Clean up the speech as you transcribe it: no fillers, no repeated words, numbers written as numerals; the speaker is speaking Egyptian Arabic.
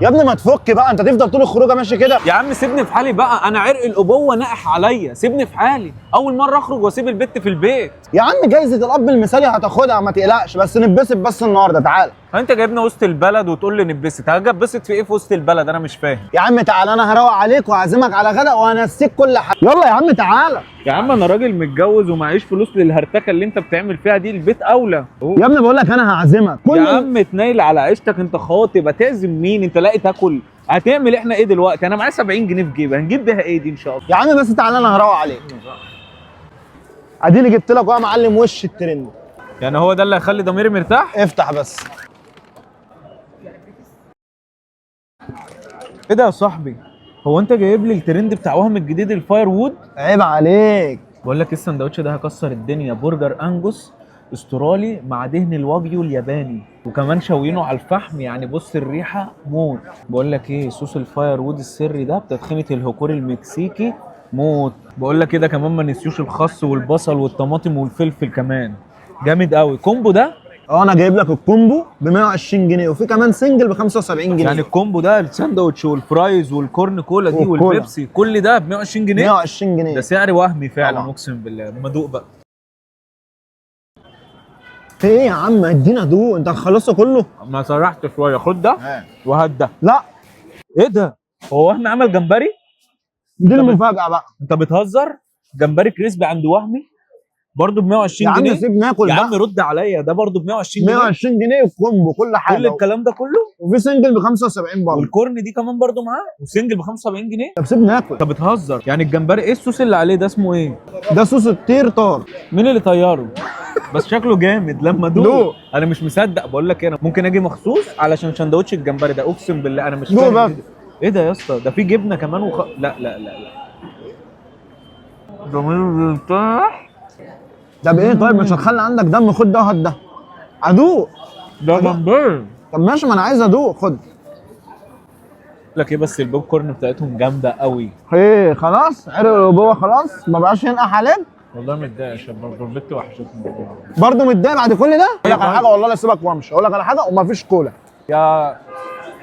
يا ابني ما تفك بقى، انت تفضل طول الخروجه ماشي كده. يا عم سيبني في حالي بقى، انا عرق الابوة ناقح عليا، سيبني في حالي. اول مرة اخرج واسيب البت في البيت. يا عم جايزة الاب المثالي هتاخدها ما تقلقش، بس نتبسط بس النهارده. تعالى. انت جايبنا وسط البلد وتقول لي نتبسط؟ هاجي اتبسط في ايه في وسط البلد؟ انا مش فاهم. يا عم تعالى، انا هروق عليك وهعزمك على غدا وهنسيك كل حاجة. يلا يا عم تعالى. يا عم انا راجل متجوز ومعيش فلوس للهرتكه اللي انت بتعمل فيها دي، البيت اولى. يا ابني بقول لك انا هعزمك كل يا عم تنيل على عيشتك، انت خاطب هتعزم مين؟ انت لاقي تاكل؟ هتعمل احنا ايه دلوقتي؟ انا معايا 70 جنيه في جيبي، هنجيب بيها ايه دي ان شاء الله؟ يا عم بس تعالى انا هروق عليك. اديني جبت لك اهو يا معلم وش الترند. يعني هو ده اللي هيخلي ضميري مرتاح؟ افتح بس. ايه ده يا صاحبي؟ هو انت جايب لي الترند بتاع وهم الجديد ال firewood؟ عيب عليك. بقول لك السندوتش ده هيكسر الدنيا، برجر انجوس استرالي مع دهن الواجيو الياباني، وكمان شوينه على الفحم، يعني بص الريحة موت. بقول لك ايه، صوص ال firewood السري ده بتدخينه الهوكوري المكسيكي موت. بقول لك كده كمان ما نسيوش الخس والبصل والطماطم والفلفل كمان، جامد قوي combo ده. اه انا جايب لك ال combo ب 120 جنيه، وفي كمان single ب 75 جنيه. يعني ال combo ده الساندوتش وال fries وال corn cola دي والكولا. والبيبسي، كل ده ب 120 جنيه؟ 120 جنيه ده سعر وهمي فعلا. طبعا. اقسم بالله ما ادوق بقى. في ايه يا عم؟ ادينا دوق، انت هتخلصه كله؟ ما سرحت شوية، خد ده وهات ده. لا. ايه ده؟ هو وهمي عمل جمبري؟ دي المفاجاة بقى. انت بتهزر؟ جمبري crispy عند وهمي برضه ب 120 يا عم جنيه؟ سيب ناكل يا بقى. عم رد عليا، ده برضه ب 120 جنيه؟ 120 جنيه ال combo كل حاجة، كل الكلام ده كله؟ وفي single ب 75 برضه. وال corn دي كمان برضه معاه، و single ب 75 جنيه؟ طب سيب ناكل. انت بتهزر؟ يعني الجمبري ايه الصوص اللي عليه ده اسمه ايه؟ ده صوص التير طار. مين اللي طيارة؟ بس شكله جامد لما دوق. دوق. انا مش مصدق، بقول لك إيه، انا ممكن اجي مخصوص علشان سندوتش الجمبري ده، اقسم بالله انا مش دوق فاهم. بس. ايه ده يا اسطى؟ ده في جبنه كمان لا لا لا لا، ضمير مرتاح. طب ايه طيب، مش هتخلي عندك دم؟ خد ده وهات ده. ادوق. ده جمبري. طب ماشي، ما انا عايز ادوق. خد. لك ايه بس البوب كورن بتاعتهم جامدة قوي. ايه خلاص عرق الابوة خلاص ما بقاش ينقح عليك. والله متضايق يا شباب، البت وحشتني. برضه متضايق بعد كل ده؟ اقول لك على حاجة والله لا اسيبك وامشي، اقول لك على حاجة ومفيش كولا. يا